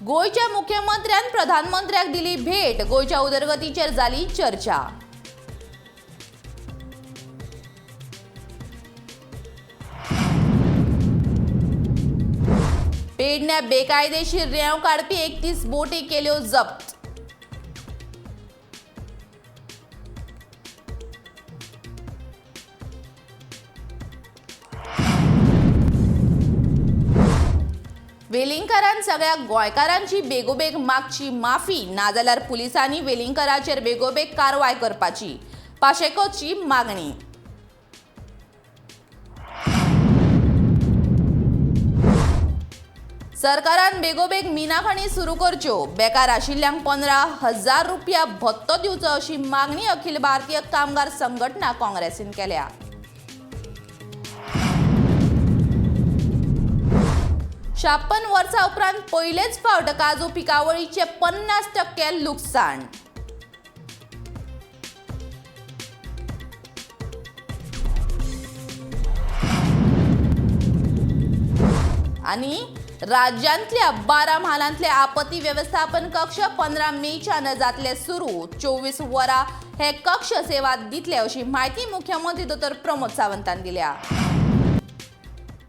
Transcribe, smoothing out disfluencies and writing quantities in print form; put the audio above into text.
गोंयच्या मुख्यमंत्र्यान प्रधानमंत्र्याक दिली भेट. गोंयच्या उदरगतीचेर जाली चर्चा. पेडण्या बेकायदेशीर रेंव काडपी 31 बोटी केल्यो जप्त. वेलिंगकारान सगळ्या गोंयकारांची बेगोबेग मागची माफी, नाजाल्यार पुलिसांनी वेलिंगकाराचेर बेगोबेग कारवाय करपाची, पाशेकोची मागणी. सरकारान बेगोबेग मिनाखणी सुरू करच्यो, बेकार आशिल्ल्यांक 15,000 रुपया भत्तो दिवचो अशी मागणी अखिल भारतीय कामगार संघटना काँग्रेसीन केल्या. 56 वर्सां उपरांत पयलेच फावट काजू पिकावळीचे 50% लुकसाण. आणि राज्यांतल्या 12 म्हालांतले आपत्ती वेवस्थापन कक्ष 15 मेच्यान जातले सुरू. 24 वरां हे कक्ष सेवा दितले अशी म्हायती मुख्यमंत्री दोतोर प्रमोद सावंतान दिल्या.